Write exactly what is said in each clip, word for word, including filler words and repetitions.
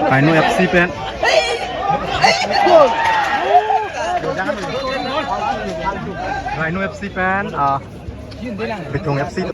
Rhino F C pen. Rhino F C pen, ah, Bithung F C.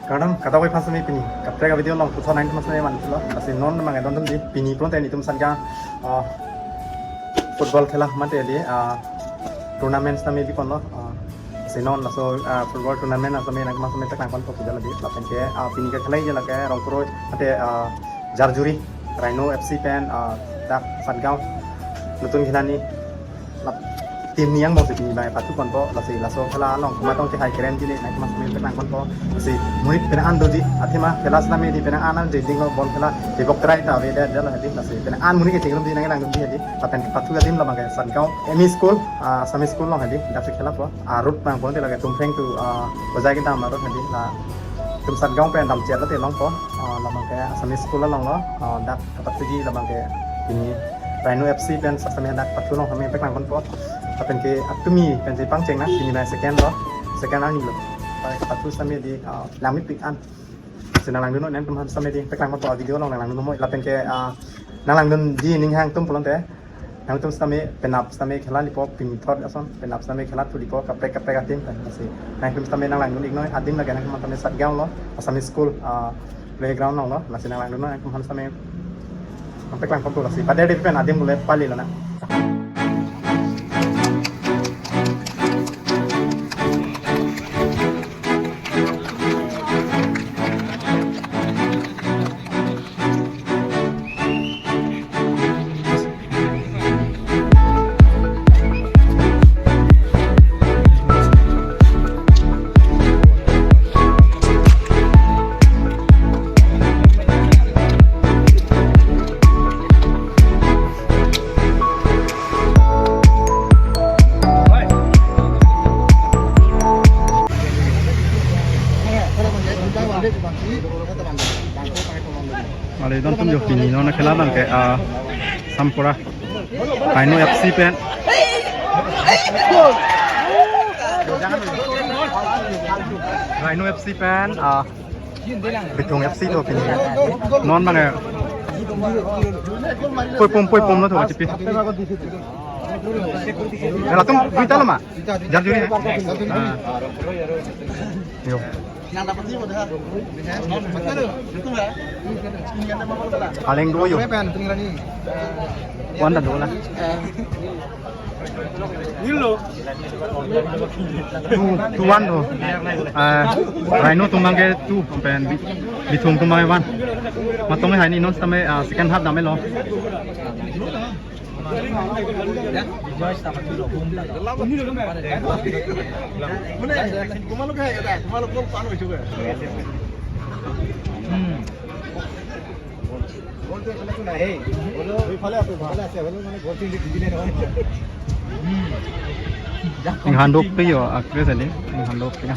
Kardom, kadokave aphan sitame pini kaprek a-video along puthot nangtum aphan sitame van-iklo. Lasi non mang edon atum di pini pulote nelitum Satgaon, ah, football khela mate di, ah, tournament sitame biponlo. Ah, lasi non laso, ah, football tournament sitame nangtum aphan sitame paklangponpo pujala di. Lapen ke, ah, pini kekhela lake Rongkroi mate, ah, Jarjuri Rhino F C pen, ah, dak Satgaon nutun khinani lap team ni angbong si pini abang pathuponpo. Lasi laso khela along komat tong kehai kerem di nangtum aphan sitame paklangponpo. Lasi monit penang an doji, athema khela sitame di penang an an jedinglo, ball khela tebok try ta avedet jalo hedi. Lasi penang an monit kechengrum di nanglang di hedi. Lapen pathu adim labang ke Satgaon M E School, ah, Assamese School along hedi. Dak si khelapo. Ah, road abang pulote lake Tumpreng to, ah, Bajai kedam a-road hedi. Latum Satgaon pen damchet lote longpo. Ah, labang ke Assamese School alonglo. Ah, dak kapathuji labang ke pini Rhino F C pen sitame dak pathu along kami paklangponpo. Lapen ke atumi pensi pangcheng nang, pini abang second lo, second arnilo. Pai kapathu sitame di, ah, langmepik an. Lasi nanglangdun nangtum aphan sitame di paklangponpo, video along nanglangdun mo. Lapen ke, ah, nanglangdunji aning hang atum pulote nangtum sitame penap sitame khela lipo, pini thot ason penap sitame khela thulipo kaprek kaprek a-team pen. Lasi nangtum sitame nanglangdun-iknoi, adim lake nangtum sitame Satgaon lo, Assamese School, ah, playground alonglo. Lasi nanglangdun nangtum aphan sitame nangpaklangponpo. Lasi pader di pen adim bule pali lonang. Male don atum jo, pini non khela abang ke, ah, Sampora Rhino F C pen. Rhino F C pen, ah, Bithung F C do pini. Non abang ke. Poi pom, poi pom lo do chipi. Latum duita lo ma? Jarjuri. Ah. Yo. Aleng do yo. Wan ta do la. Two, two one do. Ah, Rhino atum abang ke two, pen Bi-, Bithung atum abang ke one. Matong hai ni non sitame, ah, second half damlo. Ing handok pe yo, actress ani, ing handok pe ya.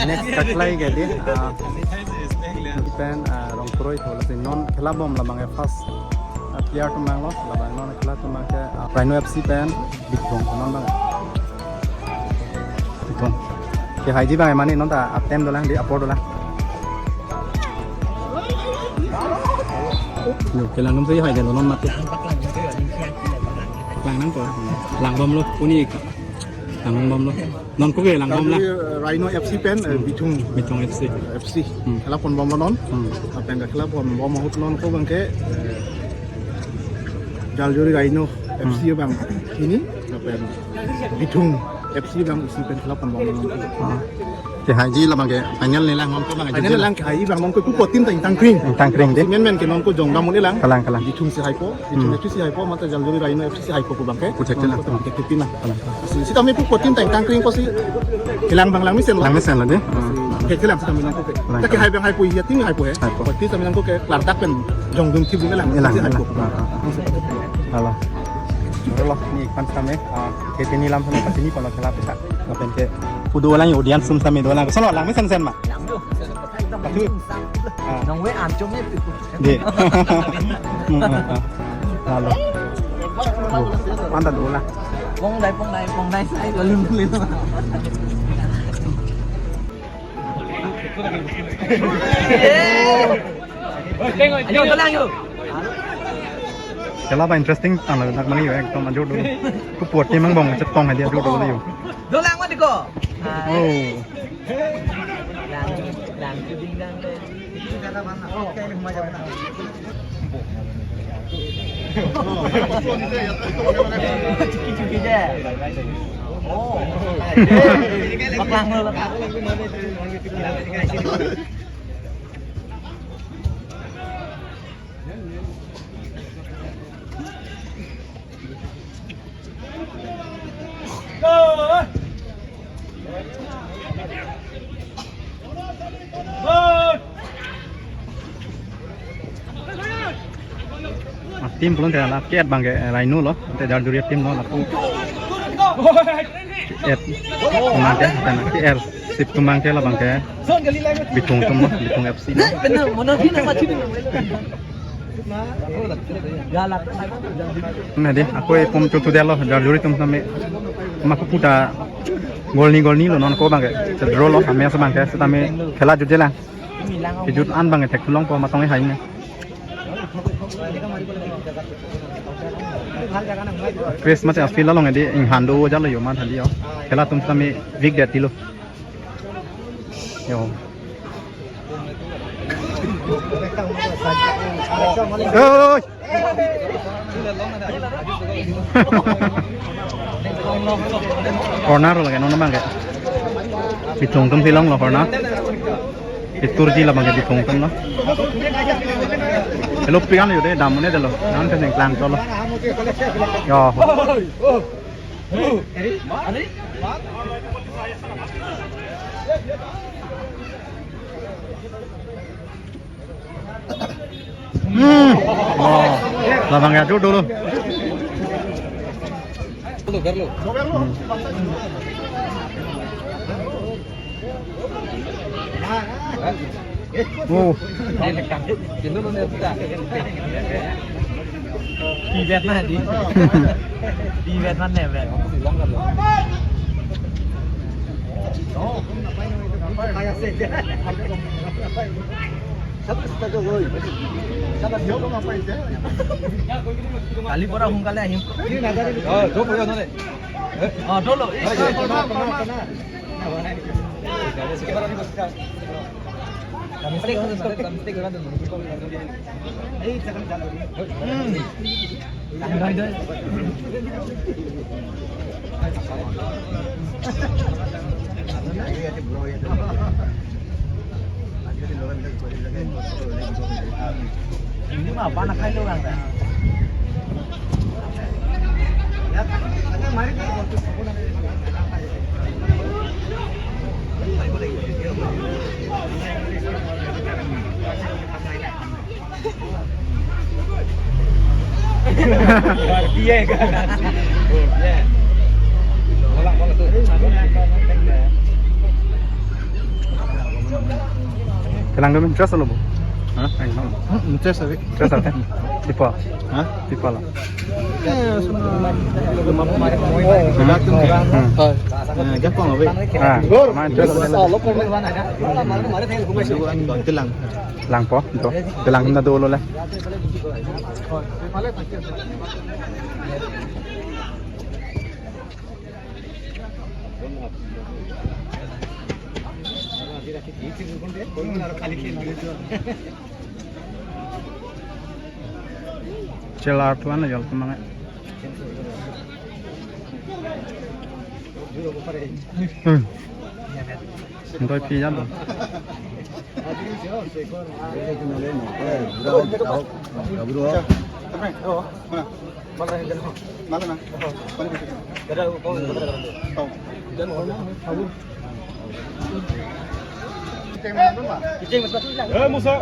Next kaklai ke di, ah, pen, ah, Rongkroi tho, lasi non khela bom labang ke first, ah, player atum abang lo, labang non khela atum abang ke, ah, Rhino F C pen Bithung non abang. Bithung. Kehaiji abang mane non ta attempt dolang di apor dolang. Yo, kelang num si hai delo non mati. Lang nangpo. Lang bomlo, uni ik. Lang bomlo. Non ko ke lang bom la. Kali, eh, Rhino F C pen, eh, Bithung. Bithung F C. F C. Hmm. Khela pon bomlo non. Hmm. Lapen khela pon bom ahut non ko abang ke, eh, Jaljuri Rhino F C Hmm. abang ini, lapen Bithung F C abang isi pen khela pon bomlo non. Ah. Kehaiji labang ke final ni lang non ko abang ke final judge lang. Kehaiji abang non ko pu po team ta ingtang kring. Ingtang kring di. Si menmen ke non ko jong damon ilang. Kalang, kalang. Bithung si haipo, Bithung Hmm. F C si haipo, mate Jaljuri Rhino F C si haipo ko abang ke. Puthek non na. Ko abang ke kepin na. Kalang. Si, sitame pu po team ta ingtang kring ko si. Kelang abang lang mesen lo. Lang mesen lo di. Hmm. Ke kelang sitame nangkok ke. Lang. Ta kehai abang haipo ya, team haipo he. Haipo. Pati sitame nangkok ke klardak pen jongdun team lang. Ilang, si ilang. Haipo. Ah, ah, ah. Halo. Halo, ni ikan same, ah, ke tini lam same pachini polo khela pisa. Lapen ke pu dolang audience atum same dolang. Solo lang mesen sen ma. Lang do. Patu. Ah. Nong we anchong ni pu. De. Hmm, ah, ah. Halo. Oh, manda dolang. Pong dai, pong dai, pong dai, sai, lalu, lalu. Yo, dolang, yo. Khela ba interesting tanglo, nak mani yo, ekdom ajor do. Ku puat ni mang bong chetong hadi ajor do yo. Dolang mati ko. Oh. Lang, lang, ding, dang, ding. Chuki chuki je. Oh. Baklang lo, baklang. Ah, team pulote la ke-et abang ke, eh, Rhino lo, te Jarjuri team lo lapu. Et. Abang ke, abang ke, er, sip atum abang ke labang ke. Bithung atum lo, Bithung F C lo. Nadi, ako e pom chutu delo, Jarjuri atum same. Maku puta gol ni gol ni lo non ko abang ke. Draw lo, kami asa abang ke, setame khela jutje lang. Kejut an abang ke thek thulong po matong e hai ne. Christmas ya feel along di inghando jalo yo man hadi yo. Khela atum same weak det tilo. Yo. Oi! Corner lagi non abang ke. Bithung atum si longlo corner. Itur ji labang ke Bithung atum lo. Hello, pian yo de, dam ne delo. Nan ke neng klang cholo. Yo. Hmm. Oh. Labang ya, dulu, dulu. Hmm. Oh. Pivet na di. Pivet na nevet. Kali pora hung kali ahim. Oh, dolo. Ini mah apa anak kayu orang dah? Kelang dum interest lo bo. Hah? Kelang dum. Hmm, interest abi. Interest ate. Tipo. Hah? Tipo lo. Eh, semua. Hmm. Hmm. Eh, gampang abi. Ah, ma interest lo. Kelang. Langpo, do. Kelang na dolo le. Chela arthuan jol kumang. Hmm. Ntoi phi jam. Eh, Musa.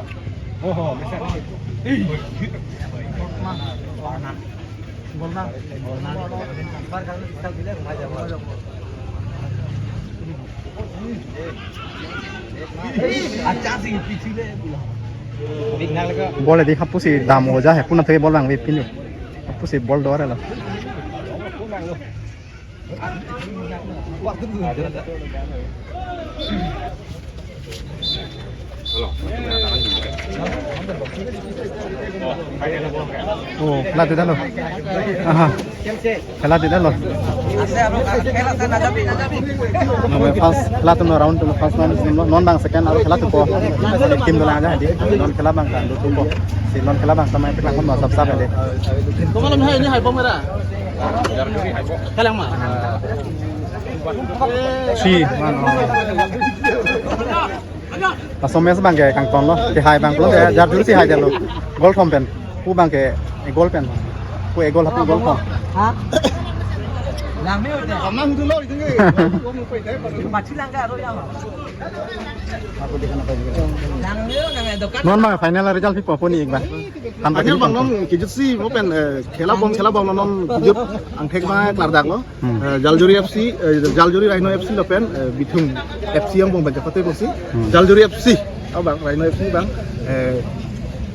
Oh, oh, bisa. Ih. Ball edi hapu si dam oja he, puna thoi ball bang ve pinu. Hapu si ball dor lo. Oh, khela tu dalo. Aha. Khela tu dalo. Nang first khela tu no round tu first round non, non bang second aro khela tu ko. Team dolang aja di. Non khela bang kan tu ko. Si non khela bang sama itu kan sap sap ya di. Kemalam hai ini hai bom era. Kalang ma. Si, man, oh. Laso match bang ke kangton lo, ke hai bang lo, ke jar juri si hai jalo. Goal thom pen, pu bang ke, e goal pen, pu e goal hapu goal thom. Ha? Lang me hote. Amang dulu itu ke. Bachi lang ka aro ya. Lang me ho, lang me dokan. Non bang final result pipo pu ni ik bang. Final bang non kijut si mo pen, eh, khela bom khela bom non kijut angthek bang klardak lo. Hmm. Eh, Jaljuri F C, eh, Jaljuri Rhino F C lapen, eh, Bithung F C angbong bang chapate bosi. Hmm. Jaljuri F C, abang Rhino F C bang, eh,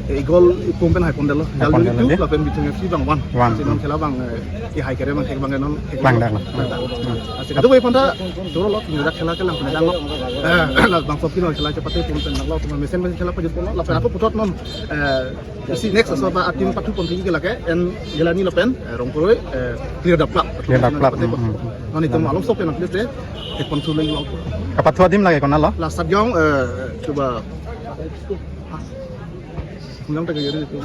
eh, goal ipum pen hai pon dalo. Hai pon Jaljuri dalo, two, de. Lapen Bithung F C bang one. One. Si non khela bang, eh, i hai kere bang thek bang non. Langdak lo. Langdak. Hmm. Asi katu bai pon ta, joro lo, ni dak khela kelang pon dang lo. Eh, la bang sopin lo khela chapate pum pen dang lo, tuma mesen pen khela pajut pon lo, lapen ako puthot non, eh, si next aso ba atim pathu pon tinggi lake, en Gilani lapen, eh, Rongkoroi, eh, Clear the Club. Clear the Club, hmm, hmm, hmm. Non itum along sop pen update de, ek pon thu lagi lo. Kapathu adim lake konat lo? La Satgaon, eh, coba. Yang tak kaya itu.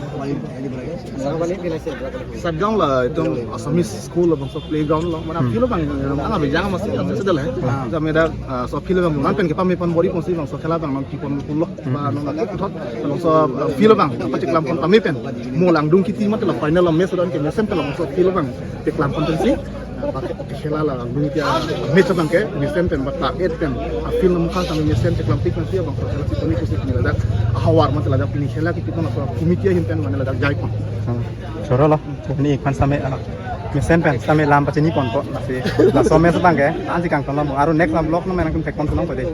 Satgaon la itum Assamese school lo bangso playground lo. Mana, hmm, field bang, ang abijang masih ada sedal he. Hmm. Jam eda, eh, so field bang, non pen kepame pon bori pon si bangso khela bang non pi pon pulo. Ba non lake puthot, bangso, eh, field bang, apa cheklam pon pame pen. Mo langdung kiti mat la final lo match don ke mesen pen bangso field bang, cheklam pon pen si. Ba ke khela langdung kiti match bang ke, mesen pen ba target pen. A field mukha kami mesen cheklam tik pen si bangso khela si poni kusi pini ladak. Ahawar mat ladak pini khela kiti pon so committee ahin pen mane ladak jai pon. Hmm. Joro lo, puni ik phan same, ah, mesen pen same lam pachini pon po, lasi laso match bang ke, ansi kangton lo, aro next lam vlog no menang tum thek pon tulong pade.